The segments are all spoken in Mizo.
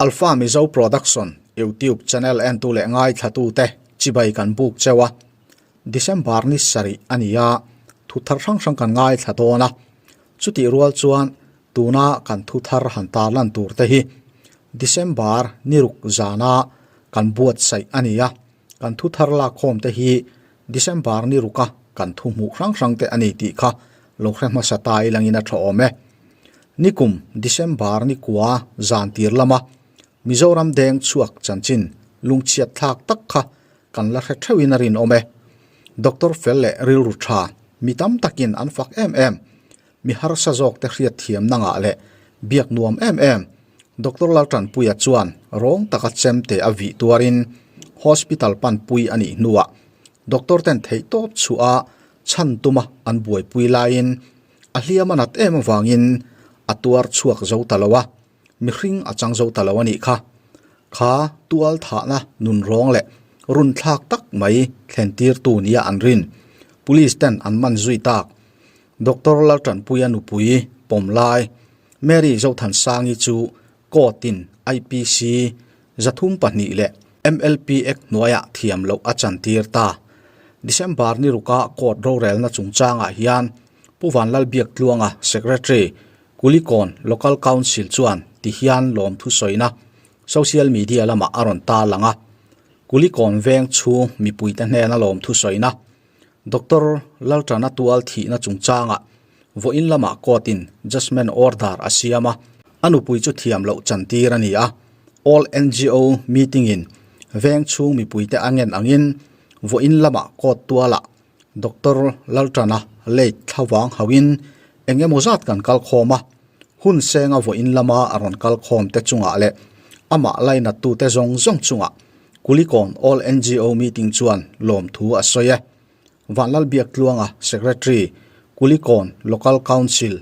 Alpha Mizo Production YouTube channel entu leh ngaithlatute chibai kan buk cheu a, December ni sarih a ni a, thu thar hrang hrang kan ngaithla dawn a, chutih rual chuan tuna kan thu thar han tarlan tur te hi December ni ruk zana kan buatsaih a ni a, kan thu thar lakkhawm te hi December ni ruka kan thu hmuh hrang hrang te a ni tih kha lo hre hmasa ta ilangin a tha awm e. Nikum December ni kua zan tir lama Mizoram deng chhuak chanchin lungchhiat thlak tak kha kan la hre theuhin a rinawm e. Doctor fel leh rilru tha mi tam takin an fak em em. Mi harsa zawk te hriat thiamna ngah leh biak nuam em em. Doctor Laltanpuia chuan rawng taka chem te a vih tuarin hospital panpui a nih hnuah doctor ten theihtawp chhuah a chhan tuma an buaipui laiin a hliam a nat em avangin a tuar chhuak zo ta lo a, mihring a chang zo ta lo a nih kha. Kha tual thahna nun rawng leh runthlak tak mai thlen tirtu nia an rin. Police ten an man zui tak. Doctor Laltanpuia nupui pawm lai Mary Zothansangi chu court in IPC 32 leh MLP Act hnuaiah thiam loh a chantir ta. December ni ruka court rorelna chungchangah hian Pu Vanlalbiaktluanga Secretary Kulikawn Local Council chuan ti hian lawmthu sawina social media lamah a rawn tarlang a. Kulikawn veng chhung mipuite hnena lawmthu sawina Doctor Laltana tual thihna chungchangah vawiin lamah court in judgement order a siam a, a nupui chu thiam loh chantir a ni a. All ngo meeting in veng chhung mipuite a ngen angin vawiin lamah court tualah Doctor Laltana late thlavang hauhin eng emaw zat kan kal khawm a, hun senga vawiin lama a rawn kal khawm te chungah leh amah lainattute zawng zawng chungah Kulikawn All ngo meeting chuan lawmthu a sawi e. Vanlalbiaktluanga Secretary, Kulikawn Local Council,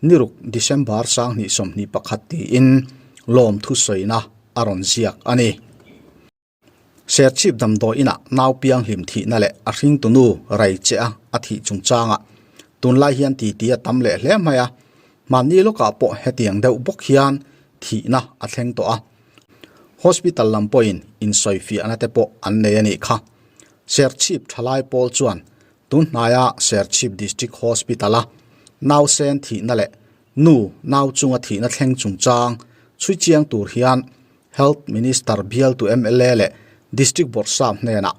niruk December 2021 tiin lawmthu sawina a rawn ziak a ni. Serchhip damdawi inah nau pianghlim thihna leh a hringtunu rai che a a thih chungchangah tunlai hian titi a tam leh hle mai a, hmanni lawkah pawh hetiang deuh bawk hian thihna a thleng tawh a. Hospital lam pawhin insawifiahna te pawh an nei a nih kha. Serchhip thalai pawl chuan tun hnaia Serchhip District Hospital-a nausen thihna leh nu nau chunga thihna thleng chungchang chhui chiang tur hian Health Minister bialtu mla leh District Bawrhsap hnenah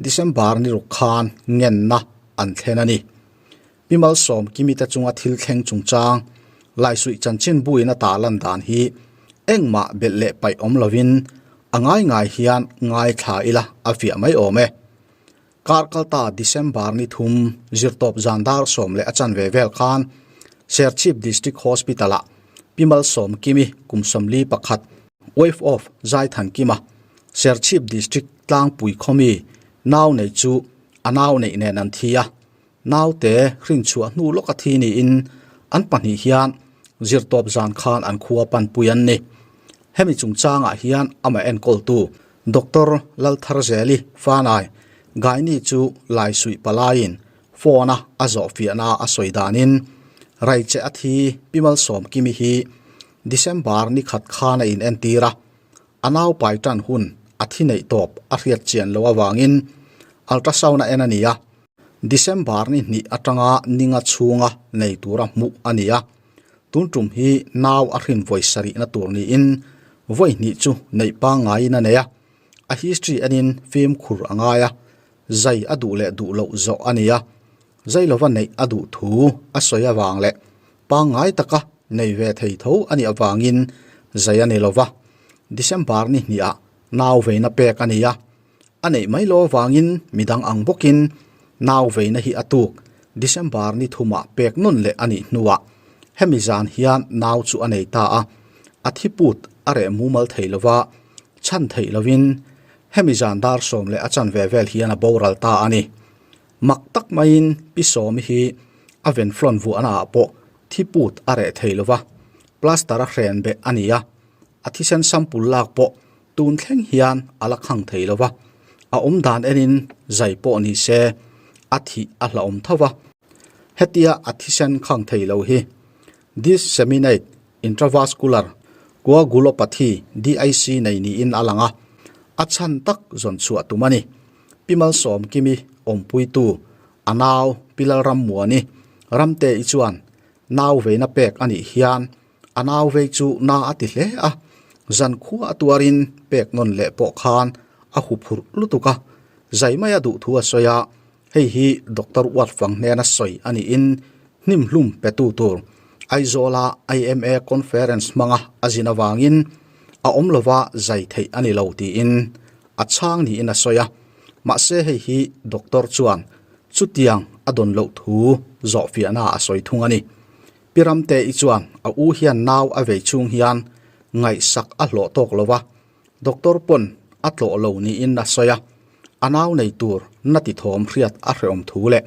December ni ruk khan ngenna an thlen a ni. Pi Malsawm Kimite chunga thil thleng chungchang Laisuih chanchin buin a tah lan dan hi engmah belh leh paih awm lovin a ngai ngai hian ngaithla ila a fiah mai awm e. Kar kalta December ni thum zirtawp zan dar sawm leh a chanve vel khan Serchhip District Hospital-ah Pi Malsawm Kimi kum 41, Wife of Zaithankima, Serchhip District tlangpui khawmi nau nei chu a nau neih nen an thi a. Naute hrinchhuah hnu lawka thi niin an pahnih hian zirtawp zan khan an khua panpui an ni. Hemi chungchangah hian amah enkawltu Doctor Laltharzeli Fanai Gaini chu Laisuih palaiin phone-a a zawhfiahna a sawi danin Raiche a thi Pi Malsawmkimi hi December ni khat khan a inentir a, A nau pai tan hun a thi neih tawp a hriat chian loh avangin ultrasound a en a ni a, December ni hnih atanga ninga chhunga nei tura hmuh a ni a. Tun tum hi nau a hrin vawi sarihna tur niin vawi hnih chu neih pangngaiin a nei a, a history enin fimkhur a ngai a, zai a duh leh duh loh zawh a ni a, zai lova neih a duh thu a sawi avang leh pangngai taka nei ve thei tho a nih avangin zai a ni lova. December ni hniah nau veina pek a ni a, a neih mai lo avangin midang ang bawkin nau veina hi a tuk December ni thumah pek nawn leh a nih hnuah hemi zan hian nau chu a nei ta a, a thi put a reh mumal thei lova, chhan theih lovin hemi zan dar sawm leh a chanve vel hian a boral ta a ni. Mak tak maiin Pi Sawmi hi a venflon vuahna ah pawh thi put a reh thei lova, plaster a hren beh a ni a, a thisen sample lak pawh tun thleng hian a la khang thei lova, a awm dan enin zai pawh ni se a thih a hlauhawm tho va. Hetia a thisen khang thei lo hi Disseminate Intravascular. Coagulopathy, DIC, nei niin a lang a, a chhan tak zawn chhuah tum a ni. Pi Malsawmkimi awmpuitu a nau Pi Lalrammuani Ramte-i chuan nau veina pek a nih hian a nau vei chu na a ti hle a, zankhua a tuarin pek nawn leh pawh khan a huphurh lutuk a, zai maia duh thu a sawi a, hei hi Doctor Uatfang hnena sawi a niin hnimhlum petu tur Aizawla IMA Conference hmanga a zin avangin a awm lova zai theih a ni lo tiin a chhang niin a sawi a, mahse hei hi Doctor chuan chutiang a dawn loh thu zawhfiahna a sawi thung a ni. Pi Ramte-i chuan a u hian nau a vei chhung hian ngaihsak a hlawh tawk lo va, doctor pawn a tlawh lo niin a sawi a, a nau nei tur na ti thawm hriat a hrehawm thu leh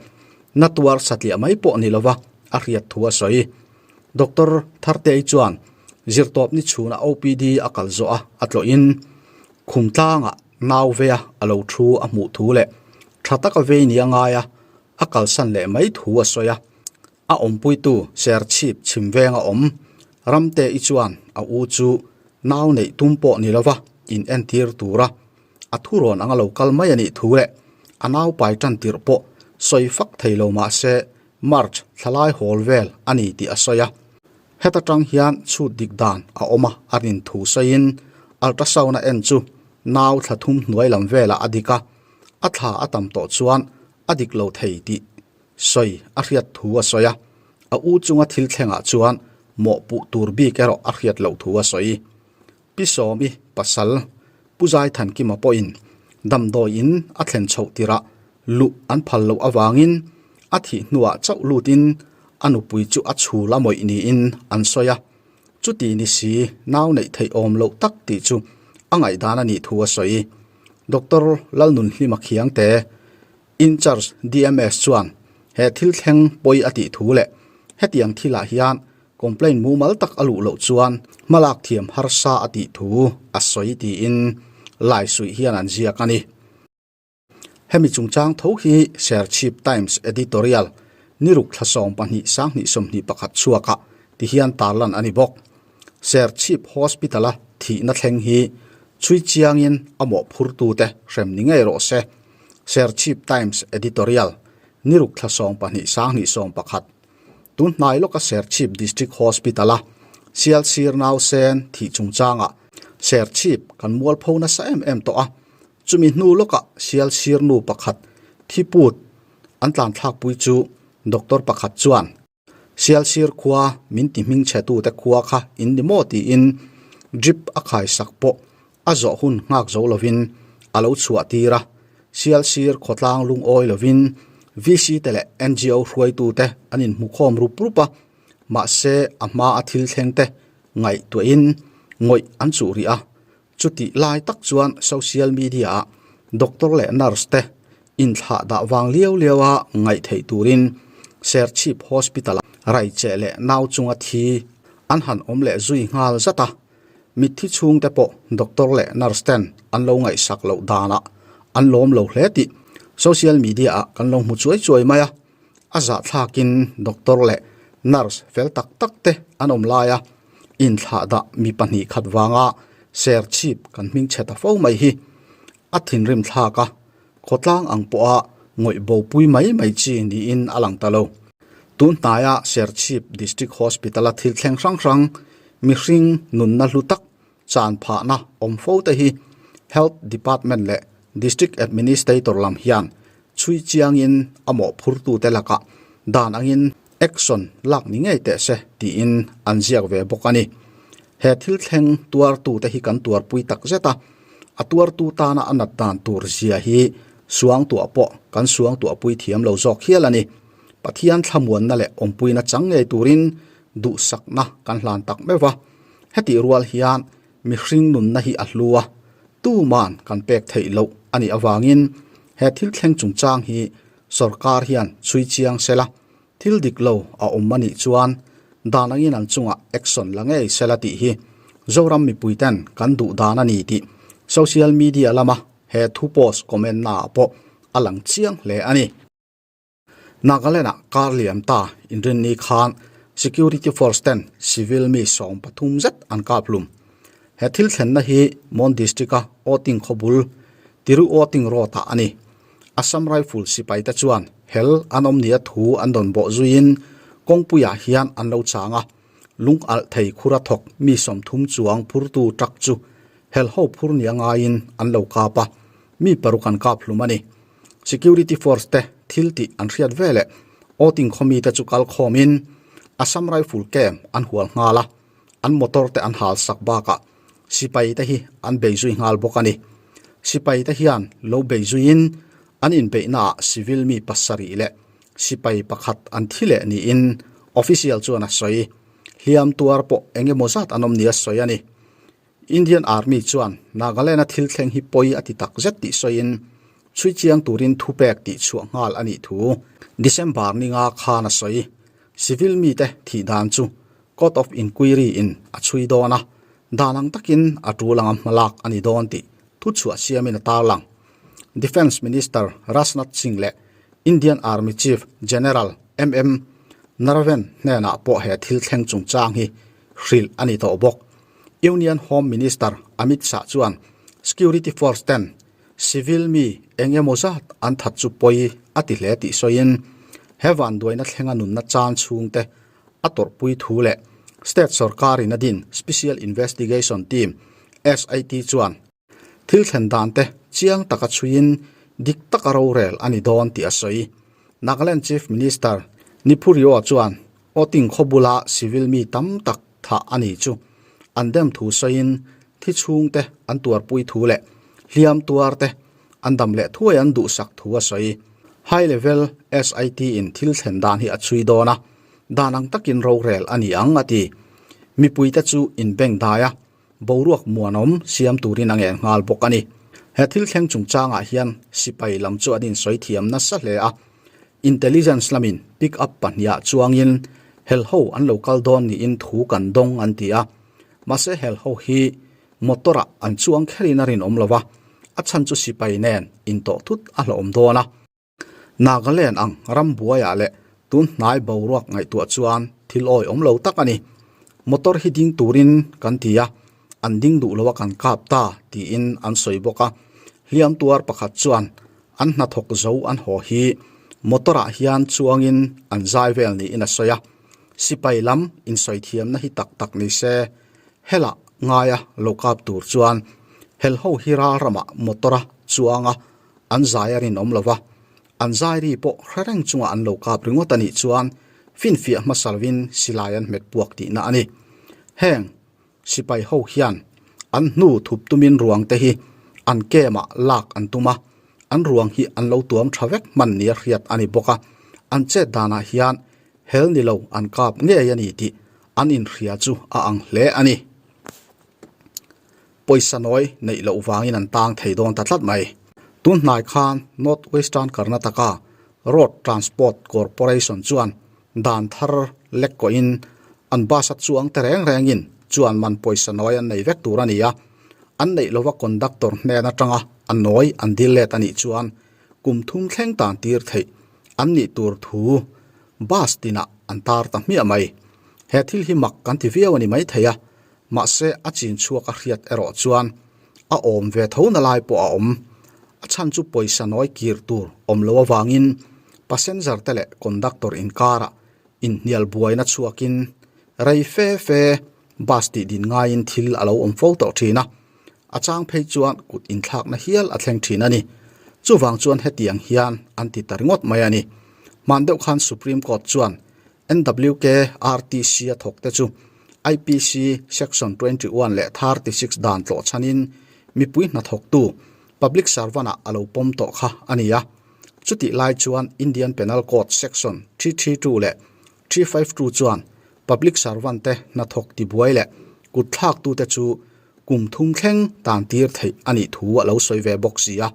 na tuar satliah mai pawh ni lova a hriat thu a sawi. Doctor Tharte-i chuan zirtawpni chhuna OPD a kal zawh a a tlawhin khum tlangah nau veia a lo thu a hmuh thu leh tha taka vei ni a ngai a, a kalsan leh mai thu a sawi a. A awmpuitu Serchhip chhim venga awm Ramte-i chuan a u chu nau neih tum pawh ni lova in entir tura a thurawn anga lo kal mai a nih thu leh a nau pai tan tirh pawh sawi fak thei lo mah se March thlalai hawl vel a ni tih a sawi a. Heta tang hian chhut dik dan a awm a a rin thu sawiin ultrasound a en chu nau thla thum hnuai lam velah a dik a, a thla a tam tawh chuan a dik lo thei tih Sawi a hriat thu a sawi a, a u chunga thil thlengah chuan mawhpuh tur bik erawh a hriat loh thu a sawi. Pi Sawmi pasal Pu Zaithankima pawhin damdawiin a thlen chhoh tirah luh an phal loh avangin a thih hnuah chauh lutin a nupui chu a chhul a mawih niin an sawi a, chuti ni si nau neih theih awm loh tak tih chu a ngaihdan a nih thu a sawi. Doctor Lalnunhlima Khiangte Incharge DMS chuan he thil thleng pawi a tih thu leh hetiang thilah hian complaint mumal tak a luh loh chuan hmalak thiam harsa a tih thu a sawi tiin Laisuih hian an ziak a ni. Hemi chungchang tho hi Serchhip Times editorial niruk thla 12 sanghnih 21 chhuakah ti hian tarlan a ni bawk. Serchhip Hospital-a thihna thleng hi chhui chiangin a mawhphurtute hrem ni ngei rawh se. Serchhip Times Editorial, Niruk thla 12 sanghnih 11, Tun hnai lawka Serchhip District Hospital-a Sialsir nausen thih chungchangah Serchhip kan mualpho nasa em em tawh a, chumi hnu lawkah Sialsir nu pakhat thiput an tlanthlakpui chu doctor pakhat chuan Sialsir khua min ti hming chhe tute khua kha in ni maw tiin drip a khaisak pawh a zawh hun nghak zo lovin a lo chhuah tir a. Sialsir khawtlang lungawi lovin VC te leh NGO hruaitute an inhmukhawm rup rup a, mahse a hma a thil thleng te ngaihtuahin ngawih an chuh rih a. Chutih lai tak chuan social media-ah doctor leh nurse te inthlah dah vang liau liau a ngaih theih turin Serchhip Hospital-ah raicheh leh nau chunga thi an han awm leh zui nghal zat a, mitthi chhungte pawh doctor leh nurse ten an lo ngaihsak loh danah an lawm lo hle tih social media-ah kan lo hmu chuai chuai mai a. A zahthlakin doctor leh nurse fel tak tak te an awm lai a, inthlah dah mi pahnih khat vanga Serchhip kan hming chhe ta fo mai hi a thinrim thlak a, khawtlang ang pawha ngawih bopui mai mai chi niin a lang ta lo. Tun hnaia Serchhip District Hospital-a thil thleng hrang hrang mihring nunna hlu tak chan phahna awm fo te hi Health Department leh District Administrator lam hian chhui chiangin a mawhphurtute lakah dan angin action lak ni ngei teh se tiin an ziak ve bawk a ni. He thil thleng tuartute hi kan tuarpui tak zet a, a tuartu tana a nat dan tur zia hi suangtuah pawh kan suangtuahpui thiam lo zawk hial a ni. Pathian thlamuanna leh awmpuina chang ngei turin duhsakna kan hlan tak meuh va. Hetih rual hian mihring nunna hi a hlu a, tuman kan pek theih loh a nih avangin he thil thleng chungchang hi sorkar hian chhui chiang sela, thil dik lo a awm a nih chuan dan angin an chungah action la ngei sela tih hi Zoram mipuiten kan duh dan a ni tih social media lama he thu post comment naah pawh a lang chiang hle a ni. Nagaland-ah kar liam ta inrinni khan Security Force ten civil mi 13 zet an kap hlum. He thil thlenna hi Mon District-a Oting khawbul Tiru Oting Road-ah a ni. Assam Rifle sipaite chuan hel an awm nia thu an rawn bawh zuiin kawngpuiah hian an lo chang a, lung alh thei khura thawk mi 30 chuang phurtu truck chu hel ho phur nia ngaiin an lo kap a, mi paruk an kap hlum a ni. Security force te thil tih an hriat veleh Oting khaw mite chu kal khawmin Assam Rifle camp an hual nghal a, an motor te an hal sak bakah sipai te hi an bei zui nghal bawk a ni. Sipai te hian lo bei zuiin an inbeihnaah civil mi pasarih leh sipai pakhat an thi leh niin official chuan a sawi. Hliam tuar pawh eng emaw zat an awm nia sawi a ni. Indian Army chuan Nagaland-a thil thleng hi pawi a ti tak zet tih sawiin chhui chiang turin thupek tih chhuah nghal a nih thu December ninga khan a sawi. Civil mite thih dan chu Court of Inquiry in a chhui dawn a, dan ang takin a tul anga hmalak a ni dawn tih thuchhuah siamin a tarlang. Defence Minister Rajnath Singh leh Indian Army Chief General MM Naravan hnenah pawh he thil thleng chungchang hi hrilh a ni tawh bawk. Union Home Minister Amit Shah chuan Security Force ten civil mi eng emaw zat an that chu pawi a ti hle tih sawiin he vanduaina thlenga nunna chan chhungte a tawrhpui thu leh State sorkarin a din Special Investigation Team, SIT, chuan thil thlen dan te chiang taka chhuiin dik taka rorel a ni dawn tih a sawi. Nagaland Chief Minister Niphurio chuan Oting khaw bula civil mi tam tak thah a ni chu an dem thu sawiin thi chhungte an tuarpui thu leh hliam tuar te an dam leh thuai an duhsak thu a sawi. High level SIT in thil thlen dan hi a chhui dawn a, dan ang takin rorel a ni ang a ti. Mipuite chu inbeng dai a, boruak muanawm siam turin a ngen nghal bawk a ni. He thil thleng chungchangah hian sipai lam chu an insawi thiam nasa hle a, intelligence lamin pick up pahniha chuangin helho an lo kal dawn niin thu kan dawng an ti a, mahse helho hi motor-ah an chuang kherin a rinawm lo va, a chhan chu sipai nen intawh thut a hlauhawm dawn a. Nagaland ang ram buaiah leh tun hnai boruak ngaihtuah chuan thil awihawm lo tak a ni. Motor hi ding turin kan ti a, an ding duh lo a kan kap ta tiin an sawi bawk a. Hliam tuar pakhat chuan an hnathawk zo an haw hi motor-ah hian chuangin an zai vel niin a sawi a. Sipai lam insawi thiamna hi tak tak ni se, helah ngaia lo kap tur chuan helho hi ral ramah motor-a chuanga An zai a rinawm lo va, an zai ri pawh hre reng chunga an lo kap ringawt a nih chuan finfiah hmasa lovin silai an hmet puak tihna a ni. Heng sipai ho hian an hnu thup tumin ruang te hi an kemah lak an tum a, an ruang hi an lo tuam tha vek hman nia hriat a ni bawk a, an chet danah hian hel ni lo an kap ngei a ni tih an inhria chu a ang hle a ni. Pawisa nawi neih loh vangin an tang thei dawn ta tlat mai. Tun hnai khan North Western Karnataka Road Transport Corporation chuan dan thar lek kawhin an bus a chuang te reng rengin chuan man pawisa nawi an nei vek tur a ni a, an neih lova conductor hnen atanga a nawi an dil let a nih chuan kum thum thleng tan tir theih an nih tur thu bus tinah an tar ta hmiah mai. He thil hi mak kan ti viau a ni maithei a, Mahse, a chin chhuak a hriat erawh chuan a awm ve tho na lai pawh a awm. A chhan chu pawisa nawi kir tur awm lo avangin passenger te leh conductor inkarah inhnial buaina chhuakin rei fe fe bus tih din ngaiin thil a lo awm fo tawh thin a. A chang phei chuan kut inthlakna hial a thleng thin a ni. Chuvang chuan hetiang hian an ti ta ringawt mai a ni. Hman deuh khan Supreme Court chuan NWKRTC a thawk te chu IPC Section 21 leh 36 dan tlawh chhanin mipui hnathawktu public servant ah a lo pawm tawh kha a ni a. Chutih lai chuan Indian Penal Code Section 332 leh 352 chuan public servant te hnathawk tibuai leh kutthlaktute chu kum thum thleng tan tir theih a nih thu a lo sawi ve bawk si a.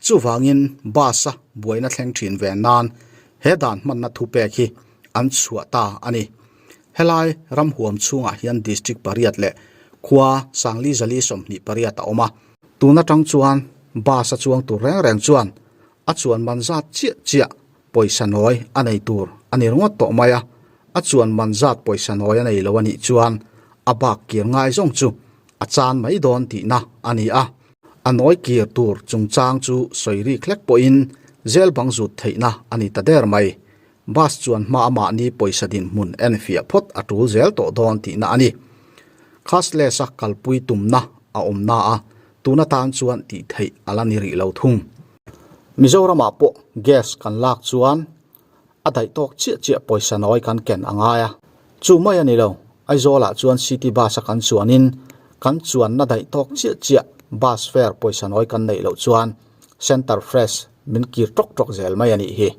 Chuvangin bus-a buaina thleng thin ve nan he dan hmanna thupek hi an chhuah ta a ni. Helai ramhuam chhungah hian district pariat leh khua Sangli Zali 28 a awm a. Tun atang chuan bus-a chuang tur reng reng chuan a chuan man zat chiah chiah pawisa nawi a nei tur a ni ringawt tawh mai a, a chuan man zat pawisa nawi a nei lo a nih chuan a bak kir ngai zawng chu. a chan mai dawn tihna a ni a. A nawi kir tur chungchang chu sawi rik hlek pawhin zel bang zut theihna a ni ta der mai. Bus chuan hma a mahni pawisa dinhmun enfiah phawt a tul zel tawh dawn tihna a ni. Cashless-a kalpui tumna a awm na a, tun atan chuan tih theih a la ni rih lo thung. Mizoramah pawh gas kan lak chuan a daih tawk chiah chiah pawisa nawi kan ken a ngai a, chu mai a ni lo. Aizawlah chuan city bus a kan chuanin kan chuanna daih tawk chiah chiah bus fare pawisa nawi kan neih loh chuan Center Fresh min kir tawk tawk zel mai a nih hi.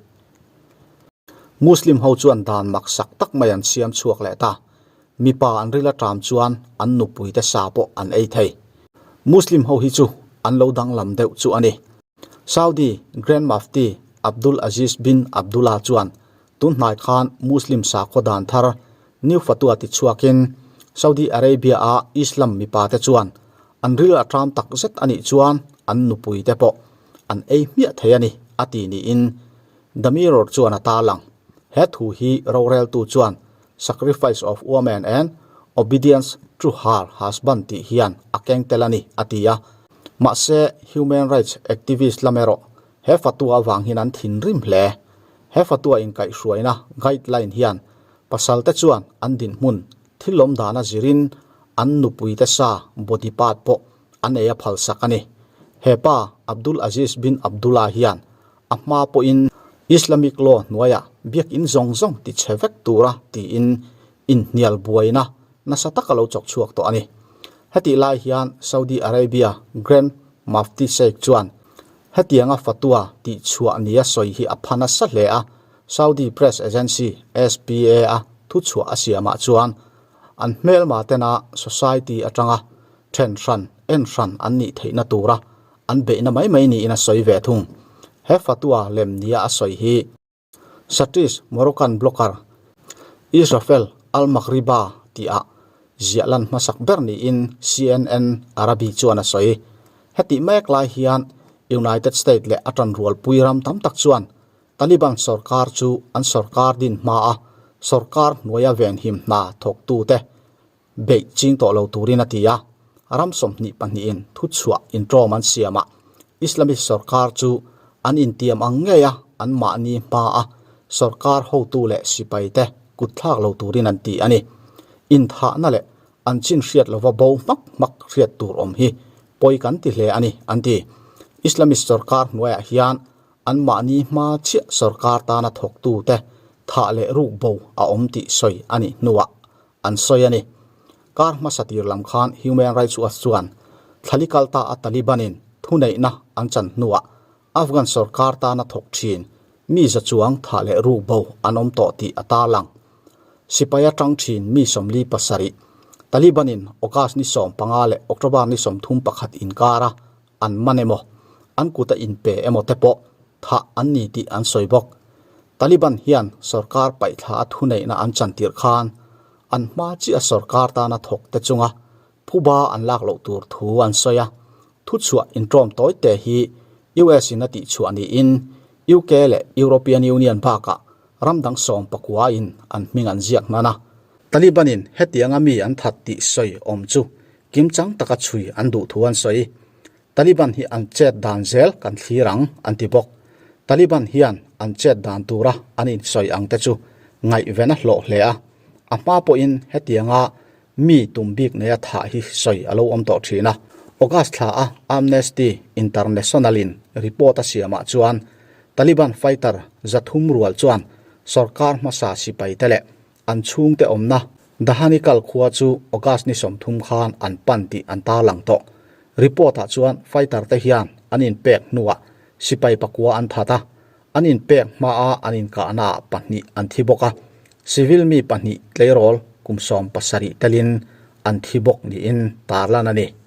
Muslim ho chuan dan mak sak tak mai an siam chhuak leh ta. Mipa an ril aṭam chuan an nupuite sa pawh an ei thei. Muslim ho hi chu an lo danglam deuh chu a ni. Saudi Grand Mufti Abdul Aziz bin Abdullah chuan tun hnai khan Muslim sakhaw dan thar New Fatwa ti chhuakin Saudi Arabia-a Islam mipate chuan an ril aṭam tak zet a nih chuan an nupuite pawh an ei hmiah thei a ni a ti niin The Mirror chuan a tarlang. He thu hi roreltu chuan Sacrifice of Woman and Obedience to Her Husband tih hian a keng tel a ni, a ti a. Mahse, human rights activist lam erawh he fatwa avang hian an thinrim hle. He fatwa inkaihhruaina guideline hian pasalte chuan an dinhmun thil awm dana zirin an nupuite sa body part pawh an ei a phalsak a ni. He pa Abdul Aziz bin Abdullah hian a hma pawhin Islamic law hnuaiah biakinn zawng zawng ti chhe vek tura tiin inhnial buaina nasa taka lo chawk chhuak tawh a ni. Hetih lai hian Saudi Arabia Grand Mufti Sheikh chuan hetianga fatwa tih chhuah nia sawi hi a pha nasa hle a, Saudi Press Agency, SPA, a thuchhuah a siamah chuan an hmelma tena society atanga then hran, en hran an nih theihna tura an beihna mai mai niin a sawi ve thung. He fatwa lem nia a sawi hi Satish Moroccan blogger Israfel Al-Maghriba tihah ziah lan hmasak ber niin CNN Arabi chuan a sawi. Hetih mek lai hian United State leh a tanrualpui ram tam tak chuan Taliban sorkar chu an sorkar din hmaa sorkar hnuaia venhim hna thawktute beih ching tawh lo turin a ti a, ram 22 in thuchhuah inṭawm an siam a, Islamist sorkar chu an intiam ang ngei a an mahni hma a sorkar hotu leh sipai te kut thlak lo turin an ti a ni. Inthahna leh an chin hriat lova bo hmak hmak hriat tur awm hi pawi kan ti hle a ni, an ti. Islamist sorkar hnuaiah hian an mahni hma chiah sorkar tana thawktute thah leh ruk bo a awm tih sawi a nih hnuah an sawi a ni. Kar hmasa tir lam khan Human Rights Watch chuan thlali kalta a Taliban-in thuneihna an chan hnuah Afghan sorkar tana thawk thin mi za chuang thah leh ruk bo an awm tawh tih a tarlang. Sipai atang thin mi 47 Taliban-in August ni 15 leh October ni 31 inkara an man emaw, an kuta inpe emaw te pawh thah an ni tih an sawi bawk. Taliban hian sorkar paihthla a thuneihna an chantir khan an hma chiah sorkar tana thawk te chunga phuba an lak loh tur thu an sawi a. Thuchhuah inṭawm tawi te hi US in a tihchhuah niin UK leh European Union bakah ram dang 19 in an hming an ziak hnan a. Taliban in hetianga mi an that tih sawi awm chu Kimchang taka chhui an duh thu an sawi. Taliban hi an chet dan zel kan thlir ang, an ti bawk. Taliban hian an chet dan tura an insawi ang te chu ngaihven a hlawh hle a, a hma pawhin hetianga mi tum bik neia thah hi sawi a lo awm tawh thin a. August thla a Amnesty International-in report a siamah chuan Taliban fighter 300 rual chuan sorkar hmasa sipaite leh An chhungte awmna Dahanikal khua chu August ni 30 khan an pan tih an tarlang tawh. Report-ah chuan fighter te hian an inpek hnuah sipai pakua an that a, an inpek hmaa an inkahnaah pahnih an thi bawk a, civil mi pahnih tleirawl kum 17 telin an thi bawk niin tarlan a ni.